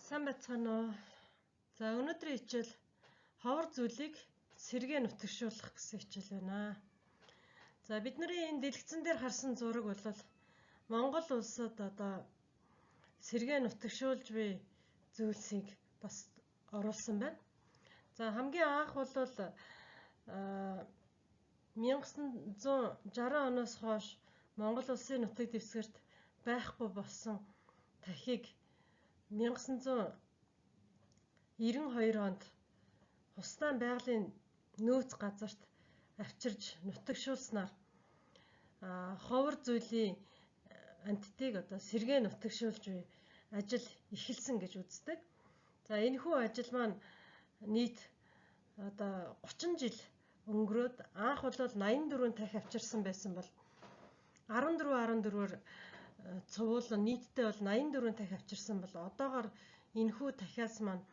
Сайн байцгаана уу? За, өнөөдрийн хичээл ховор зүйлийг сэргээ нутагшуулах гэсэн хичээл байна. За, бидний энэ дэлгэцэн дээр харсан зураг бол Монгол улсад одоо сэргээ нутагшуулж буй зүйлсийг бас оруулсан байна. За, хамгийн анх бол 1960 оноос хойш Монгол улсын нутаг дэвсгэрт байхгүй болсон тахийг 1992 онд Хусдаан байгалийн нөөц газарт авчирж нутагшуулснаар ховор зүйлийн амьтдыг одоо сэргээ нутагшуулж буй ажил эхэлсэн гэж үздэг. За, энэхүү ажил маань нийт одоо 30 жил өнгөрөөд анх бол 84 дахь авчирсан байсан бол 14 14-оор цувуулан нийтдээ бол 84 дахь авчирсан бол одоогоор энэхүү дахиас маань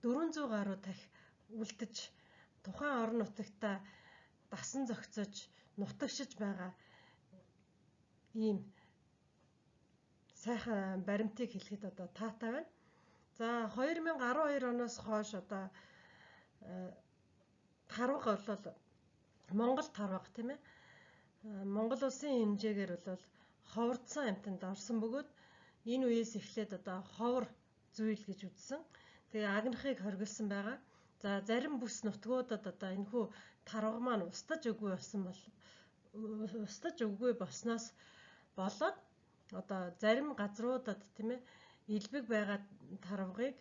400 гаруй дахь үлдэж тухайн орон нутагтаа дасан зохицож нутагшиж байгаа ийм сайхан баримтыг хэлэхэд одоо таатай байна. За, 2012 оноос хойш одоо тарвага бол Монгол тарвага, тийм ээ. Монгол улсын хэмжээгээр бол ховордсон амьтанд орсон бөгөөд энэ үеэс эхлээд одоо ховор зүйл гэж үзсэн. Тэгээ агнахыг хоригдсан байгаа. За, зарим бүс нутгуудад одоо энэхүү тарвага маань устдаж үгүй болсон бол устдаж үгүй болсноос болоод одоо зарим газруудад, тийм ээ, элбэг байгаа тарвагыг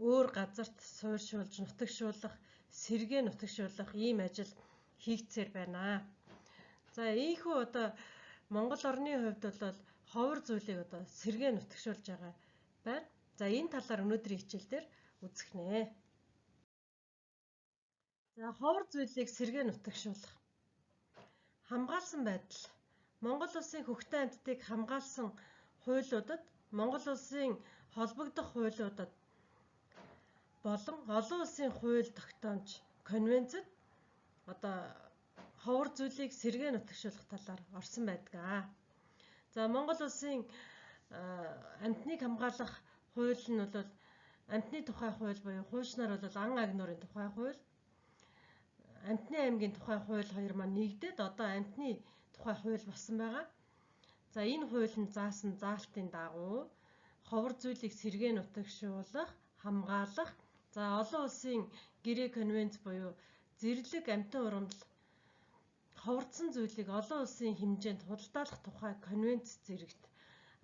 өөр газарт суурьшуулж нутагшуулах, сэргээ нутагшуулах ийм ажил хийгдсээр байна. За, ийхүү одоо Монгол орны хувьд бол ховор зүйлийг одоо сэргээ нутагшуулж байгаа байна. За, энэ талаар өнөөдрийн хичээл дээр үзэх нэ. За, ховор зүйлийг сэргээ нутагшуулах. Хамгаалсан байдал. Монгол улсын хөхтөн амьтдыг хамгаалсан хуулиудад, Монгол улсын холбогдох хуулиудад болон олон улсын хууль тогтоомж конвенцэд одоо ховор зүйлийг сэргээ нутагшуулах талаар орсон байдаг. За, Монгол улсын амьтныг хамгаалах хууль нь бол амьтны тухай хууль буюу хуучнаар бол ан агнуурын тухай хууль, амьтны аймгийн тухай хууль хоёр маань нэгдээд одоо амьтны тухай хууль болсон байгаа. За, энэ хууль нь заасан заалтын дагуу ховор зүйлийг сэргээ нутагшуулах, хамгаалах, за олон улсын гэрээ конвенц буюу зэрлэг амьтан ургамал ховордсон зүйлийг олон улсын хэмжээнд худалдаалах тухай конвенц зэрэгт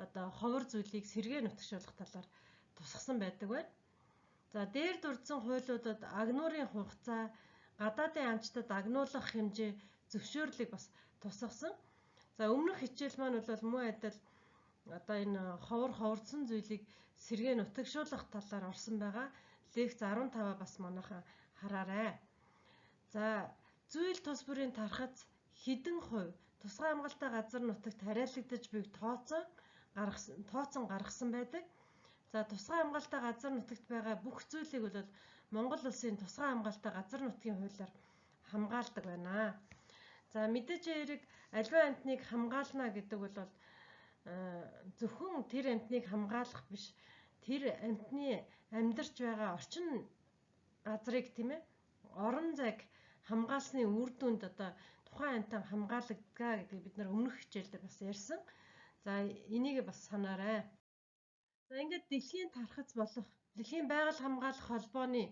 одоо ховор зүйлийг сэргээ нутагшуулах талаар тусгасан байдаг байна. За, дээр дурдсан хуулиудад агнуурын хугацаа, гадаадын амчдад агнуулах хэмжээ, зөвшөөрлийг бас тусгасан. За, өмнөх хичээл маань бол мөн адил одоо энэ ховор ховордсон зүйлийг сэргээ нутагшуулах талаар орсон байгаа. Лекц 15-аа бас манайхан хараарай. За, зүйл тус бүрийн тархац хэдэн хувь тусгай хамгаалалттай газар нутагт хариалагдаж буйг тооцсон гаргасан байдаг. За, тусгай хамгаалалттай газар нутагт байгаа бүх зүйлийг бол Монгол улсын тусгай хамгаалалттай газар нутгийн хуулиар хамгаалдаг байна. За, мэдээж хэрэг аливаа амьтныг хамгаална гэдэг бол зөвхөн тэр амьтныг хамгаалах биш, тэр амьтны амьдарч байгаа орчин газрыг, тийм ээ, орон зайг хамгаалсны үр дүнд одоо тухайн амьтан хамгаалагдгаа гэдгийг бид нар өмнөх хичээлдээ бас ярьсан. За, энийг бас санаарай. За, ингээд дэлхийн тархац болох дэлхийн байгаль хамгаалах холбооны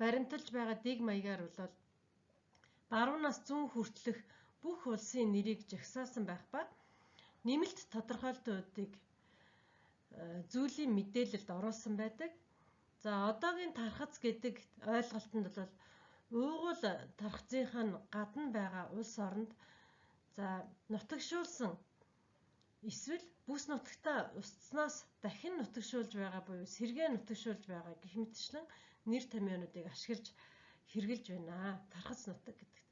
баримталж байгаа дэг маягаар бол баруунаас зүүн хүртэлх бүх улсын нэрийг жагсаасан байх ба нэмэлт тодорхойлтуудыг зүйлийн мэдээлэлд оруулсан байдаг. За, одоогийн тархац гэдэг ойлголтод бол уугуул тархацынхаа нь гадна байгаа улс оронд за нутагшуулсан эсвэл бүс нутагтаа устснаас дахин нутагшуулж байгаа буюу сэргээ нутагшуулж байгаа гэх мэтчлэн нэр томьёонуудыг ашиглаж хэрэглэж байна. Тархац нутаг гэдэгт.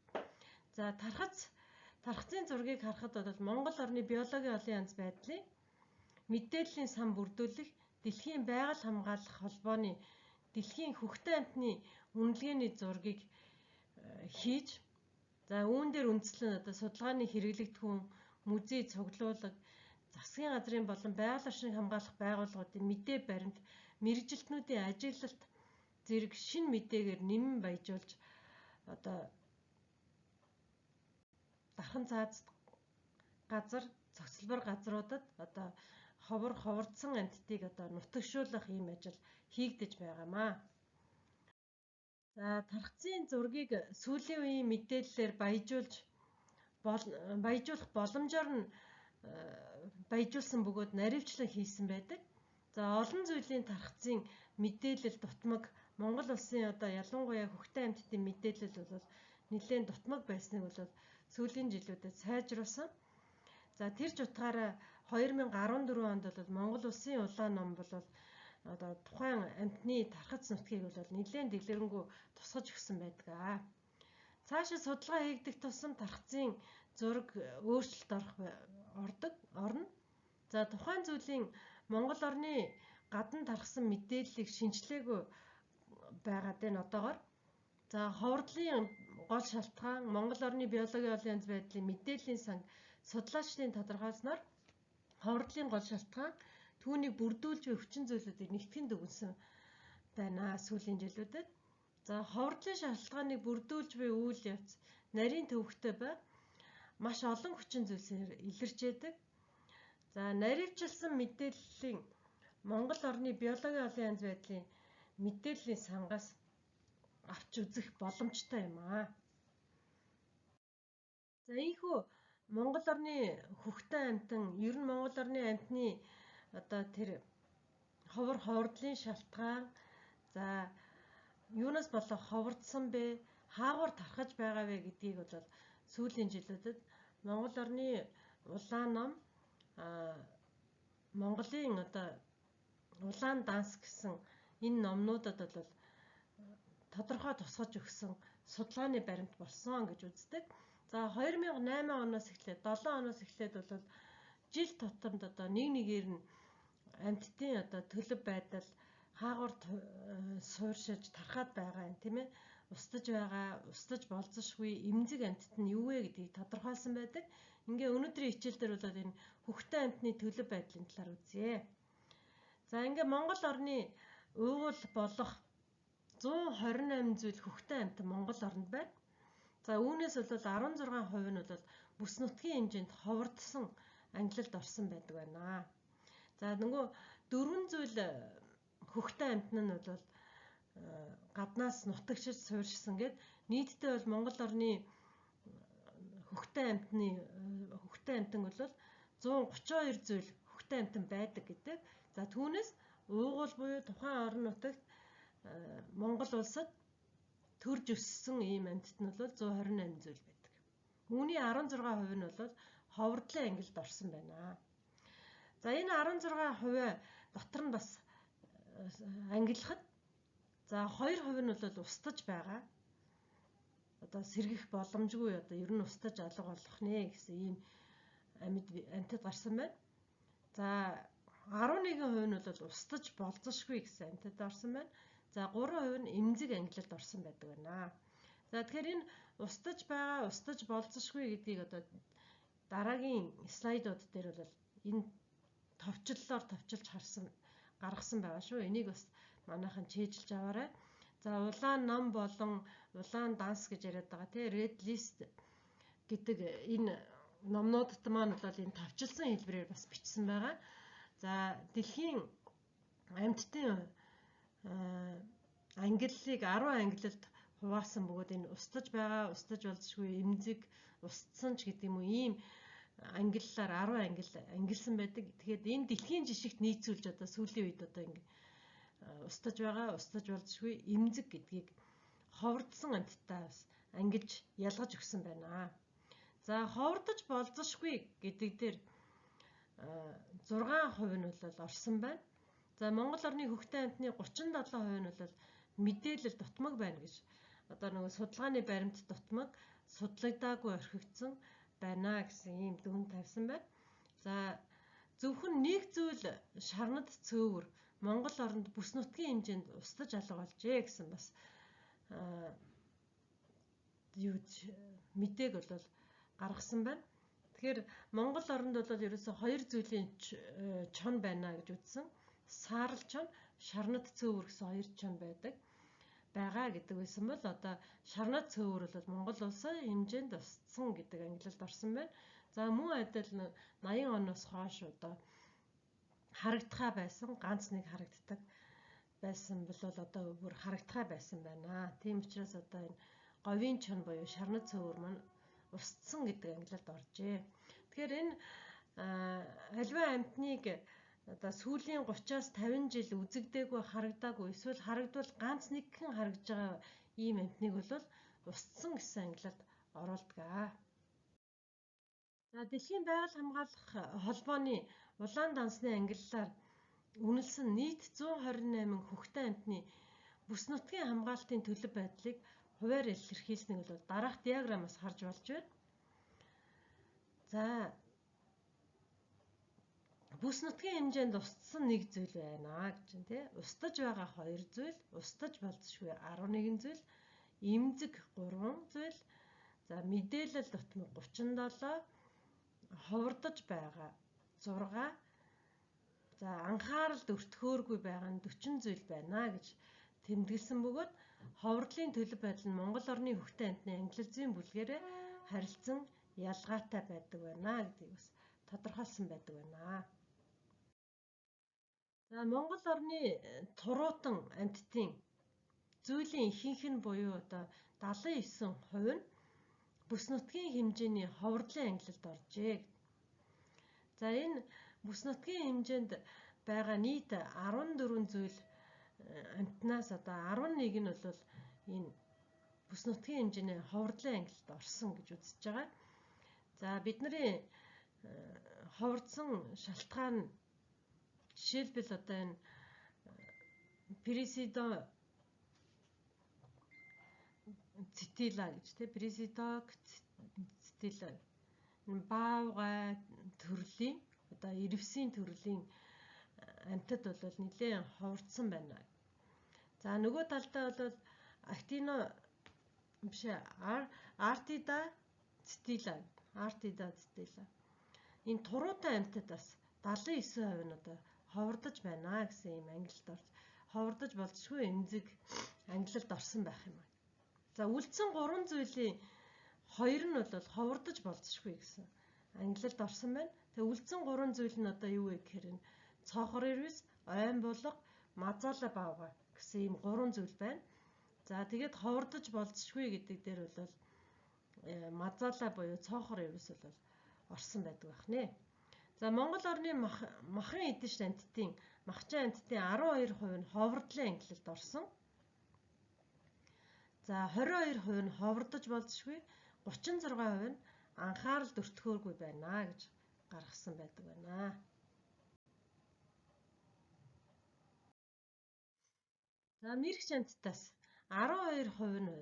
За, тархацын зургийг харахад бол Монгол орны биологийн олон янз байдлын мэдээллийн сан бүрдүүлэх дэлхийн байгаль хамгаалах холбооны дэлхийн хөхтөн амьтны үнэлгээний зургийг хийж, за үүн дээр үндэслэн одоо судалгааны хэрэглэгдэхүүн, музей, цуглуулга, засгийн газрын болон байгаль орчныг хамгаалах байгууллагуудын мэдээ баримт, мэргэжилтнүүдийн ажиглалт зэрэг шинэ мэдээгээр нэмэн баяжуулж одоо дархан цааз газар, цогцлбор газруудад одоо ховор ховордсон амьтдыг одоо нутагшуулах ийм ажил хийгдэж байгаамаа. За, тархацын зургийг сүүлийн үеийн мэдээллээр баяжуулах боломжоор нь баяжуулсан бөгөөд наривчлан хийсэн байдаг. За, олон зүйлийн тархацын мэдээлэл дутмаг Монгол улсын одоо ялангуяа хөхтөн амьтдын мэдээлэл бол нэлээд дутмаг байсныг бол сүүлийн жилүүдэд сайжруулсан. За, тэр ч утгаараа 2014 онд бол Монгол улсын улаан ном бол одоо тухайн амьтны тархац нутгийг бол нэлээд дэлгэрэнгүй тусгаж өгсөн байдаг. Цаашаа судалгаа хийгдэх тусам тархацын зураг өөрчлөлт орох ордог орно. За, тухайн зүйлийн Монгол орны гадна тархсан мэдээллийг шинжилээгүй байгаад байна одоогоор. За, ховордлын гол шалтгаан Монгол орны биологийн олон янз байдлын мэдээллийн сан судлаачдын тодорхойлсноор ховордлын гол шалтгаан түүнийг бүрдүүлж буй хүчин зүйлүүдийг нэгтгэн дүгнэсэн байна сүүлийн жилүүдэд. За, ховордлын шалтгааныг бүрдүүлж буй үйл явц нарийн төвөгтэй бай маш олон хүчин зүйлсээр илэрч яадаг. За, наривчилсан мэдээллийн Монгол орны биологийн олон янз байдлын мэдээллийн сангаас авч үзэх боломжтой юм аа. За, ийнхүү Монгол орны хөхтөн амьтан, ер нь Монгол орны амьтны одоо тэр ховор ховордлын шалтгаан, за юунаас болоо ховордсон бэ, хаагур тархаж байгаа вэ гэдгийг бол сүүлийн жилүүдэд Монгол орны улаан ном, Монголын одоо улаан данс гэсэн энэ номнуудад бол тодорхой тусгаж өгсөн судалгааны баримт болсон гэж үздэг. За, 2008 оноос эхлээд 7 оноос эхлээд бол жил тутамд одоо нэг нэгээр нь амьтдын одоо төлөв байдал хаагур сууршиж тархаад байгаа юм, тийм ээ. Устж байгаа, устж болзошгүй эмзэг амьтад нь юу вэ гэдгийг тодорхойлсон байдаг. Ингээ өнөөдрийн хичээл дээр бол энэ хөхтөн амьтны төлөв байдлын талаар үзье. За, ингээ Монгол орны уугуул болох 128 зүйл хөхтөн амьтан Монгол оронд байна. За, үүнээс бол 16% нь бол бүс нутгийн хэмжээнд ховордсон ангилалд орсон байдаг байна. За, нөгөө дөрвөн зүйл хөхтөн амьтан нь бол гаднаас нутагшиж суурьшсан гээд нийтдээ бол Монгол орны хөхтөн амьтны хөхтөн амьтан бол 132 зүйл хөхтөн амьтан байдаг гэдэг. За, түүнээс уугуул буюу тухайн орон нутагт Монгол улсад төрж өссөн ийм амьтад нь бол 128 зүйл байдаг. Үүний 16% нь бол ховордлын ангилалд орсон байна. За, энэ 16% дотор нь бас ангиллахад за 2% нь бол устж байгаа. Одоо сэргэх боломжгүй, одоо ер нь устж алга болох нэ гэсэн ийм амьтад гарсан байна. За, 11% нь бол устж болзошгүй гэсэн амьтад орсон байна. За, 3% нь эмзэг ангилалд орсон байдаг байна. За, тэгэхээр энэ устж байгаа, устж болзошгүй гэдгийг одоо дараагийн слайдууд дээр бол энэ товчлолоор товчилж харсан гаргасан байгаа шүү. Энийг бас манайхан чэйжилж аваарай. За, улаан ном болон улаан данс гэж яриад байгаа тий Red List гэдэг энэ номнуудад маань бол энэ товчилсан хэлбэрээр бас бичсэн байгаа. За, дэлхийн амьтдын ангиллыг 10 ангилалд хуваасан бөгөөд энэ устж байгаа, устж болзошгүй, эмзэг, устсан ч гэдэг юм уу ийм ангиллаар 10 ангил ангилсан байдаг. Тэгэхээр энэ дэлхийн жишгт нийцүүлж одоо сүүлийн үед одоо ингэ устж байгаа, устж болзошгүй, эмзэг гэдгийг ховордсон амьтдаа бас ангилж ялгаж өгсөн байна. За, ховордож болзошгүй гэдэг дээр 6% нь бол орсон байна. За, Монгол орны хөхтөн амьтны 37% нь бол мэдээлэл дутмаг байна гэж одоо нөгөө судалгааны баримт дутмаг судлагдаагүй орхигдсон байна гэсэн ийм дүн тавьсан байна. За, зөвхөн нэг зүйл шарнад цөөвөр Монгол оронд бүс нутгийн хэмжээнд устж алга болжээ гэсэн бас юу мэдээг бол гаргасан байна. Тэгэхээр Монгол оронд бол ерөөсөө хоёр зүйлийн чон байна гэж үзсэн. Саарал чон, шарнад цөөвөр гэсэн хоёр чон байдаг байгаа гэдэг байсан бол одоо шарнад цөөвөр бол Монгол улсын хэмжээнд устсан гэдэг ангилалд орсон байна. За мөн адил 80 оноос хойш одоо харагдахаа байсан, ганц нэг харагддаг байсан бол одоо бүр харагдахаа байсан байна. Тийм учраас одоо энэ говийн чон буюу шарнад цөөвөр маань устсан гэдэг ангилалд оржээ. Тэгэхээр энэ альва амьтныг одоо сүүлийн 30-аас 50 жил үзэгдээгүй, харагдаагүй, эсвэл харагдвал ганц нэгхэн харагдж байгаа ийм амьтныг бол устсан гэсэн ангилалд оруулдаг. За дэлхийн байгаль хамгаалах холбооны улаан дансны ангиллаар үнэлсэн нийт 128 хөхтөн амьтны бүс нутгийн хамгаалтын төлөв байдлыг хувиар илэрхийлснийг бол дараах диаграммаас харж болж байна. За бүс нутгийн хэмжээнд устсан нэг зүйл байна гэж чинь тий. Устдаж байгаа хоёр зүйл, устдаж болзошгүй 11 зүйл, эмзэг 3 зүйл, за мэдээлэл дутмаг 37, ховордож байгаа 6, за анхааралд өртөхөөргүй байгаа нь 40 зүйл байна гэж тэмдэглэсэн бөгөөд ховордлын төлөв байдал нь Монгол орны хөхтөн амьтны ангилал зүйн бүлгээрээ харилцан ялгаатай байдаг байна гэдгийг бас тодорхойлсон байдаг байна. За Монгол орны туруутан амьтдын зүйлийн ихэнх нь буюу одоо 79% нь бүс нутгийн хэмжээний ховордлын ангилалд оржээ. За энэ бүс нутгийн хэмжээнд байгаа нийт 14 зүйл амьтнаас одоо 11 нь бол энэ бүс нутгийн хэмжээний ховордлын ангилалд орсон гэж үзэж байгаа. За бидний ховордсон шалтгаан нь жишээлбэл одоо энэ Перисидо цитила гэж тий, Перисидок цитила энэ баавгай төрлийн одоо ирвсийн төрлийн амьтад бол нэлээд ховордсон байна. За нөгөө талдаа бол актино биш артида цитила, артида цитила энэ туруутай амьтад бас 79% нь одоо ховордож байна гэсэн ийм ангилалд орж ховордож болзошгүй эмзэг ангилалд орсон байх юм. За үлдсэн 3 зүйлийн хоёр нь бол ховордож болзошгүй гэсэн ангилалд орсон байна. Тэгээ үлдсэн 3 зүйл нь одоо юу вэ гэхээр энэ цоохор ирвэс, ойн булга, мазаала баавгай гэсэн ийм 3 зүйл байна. За тэгээд ховордож болзошгүй гэдэг дээр бол мазаала буюу цоохор ирвэс бол орсон байдаг байх нэ. За Монгол орны махын эдэш амьтдын махчин амьтдын 12% нь ховордлын ангилалд орсон. За 22% нь ховордож болзошгүй, 36% нь анхаарал өртөхөөргүй байна гэж гаргасан байдаг байна. За мэрэгч амьтдаас 12% нь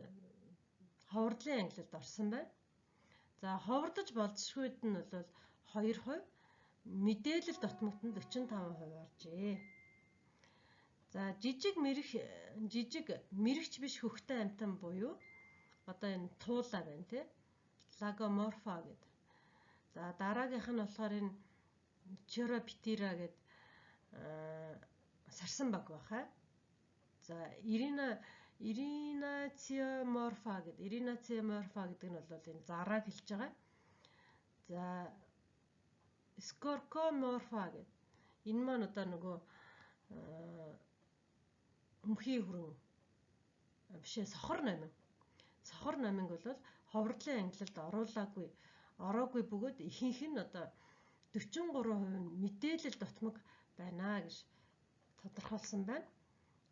ховордлын ангилалд орсон байна. За ховордож болзошгүйд нь бол 2%, мэдээлэл дутмагт нь 45% оржээ. За жижиг мэрэгч биш хөхтөн амьтан буюу одоо энэ туулаа байна тий. Лагоморфа гэдэг. За дараагийнх нь болохоор энэ Чиропитира гэдэг сарсан баг байхаа. За Иринациоморфа гэдэг. Иринациоморфа гэдэг нь бол энэ зарааг хэлж байгаа. За Скоркоморфа гэдэг. Энэ маань одоо нөгөө өмхий хүрэн биш ээ, сохор номин. Сохор номинг бол ховордлын ангилалд ороогүй бөгөөд ихэнх нь одоо 43% нь мэдээлэл дутмаг байна гэж тодорхойлсон байна.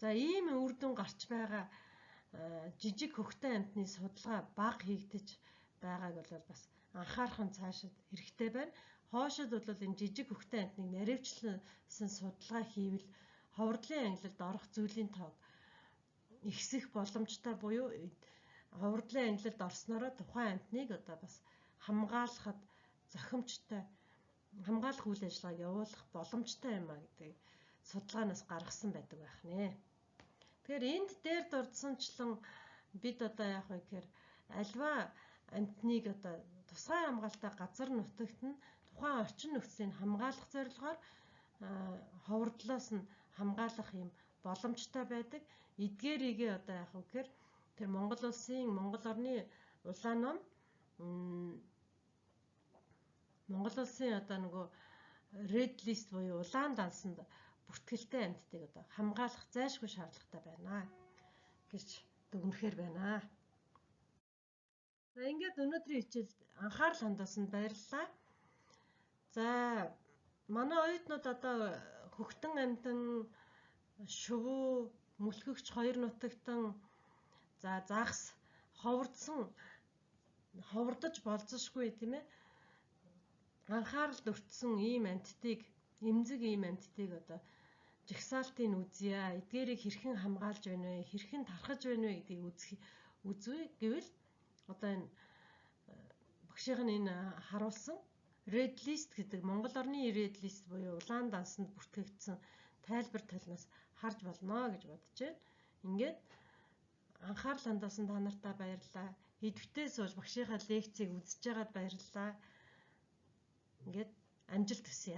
За ийм үр дүн гарч байгаа жижиг хөхтөн амьтны судалгаа бага хийгдэж байгааг бол бас анхаарах нь цаашид хэрэгтэй байна. Хоошид бол энэ жижиг хөхтөн амьтныг наривчлсан судалгаа хийвэл ховордлын ангилалд орох зүйлийн тоог ихсэх боломжтой буюу ховордлын ангилалд орсноороо тухайн амьтныг одоо бас хамгаалахад зохимжтой хамгаалах үйл ажиллагааг явуулах боломжтой юм а гэдэг судалгаанаас гаргасан байдаг байх нэ. Тэгэхээр энд дээр дурдсанчлан бид одоо яах вэ гэхээр альва амьтныг одоо тусгай хамгаалалттай газар нутагт нь тухайн орчин нөхцөлийг хамгаалах зорилгоор ховордлоос нь хамгаалах юм боломжтой байдаг. Эдгээрийгээ одоо яах вэ гэхээр тэр Монгол улсын Монгол орны улаан ном, Монгол улсын одоо нөгөө red list буюу улаан дансанд бүртгэлтэй амьтдыг одоо хамгаалах зайлшгүй шаардлагатай байна гэж дүгнэхээр байна. За, ингээд өнөөдрийн хичээлд анхаарал хандуулсанд баярлалаа. За, манай оюутнууд одоо хөхтөн амьтан, шувуу, мөлхөгч хоёр нутагтан, за загас, ховордсон, ховордож болзошгүй, тийм ээ, анхаарал өртсөн ийм амьтдыг, эмзэг ийм амьтдыг одоо жагсаалтыг үзье. Эдгээрийг хэрхэн хамгаалж байна вэ? Хэрхэн тархаж байна вэ гэдгийг үзэх үзье гэвэл одоо энэ багшийн энэ харуулсан Red List гэдэг Монгол орны Red List буюу улаан дансанд бүртгэгдсэн тайлбар талнаас харж болно гэж бодож байна. Ингээд анхаарал хандуулсан та нартаа баярлалаа. Идэвхтэй сууж багшийнхаа лекцийг үзэж байгаад баярлалаа. Ингээд амжилт хүсье.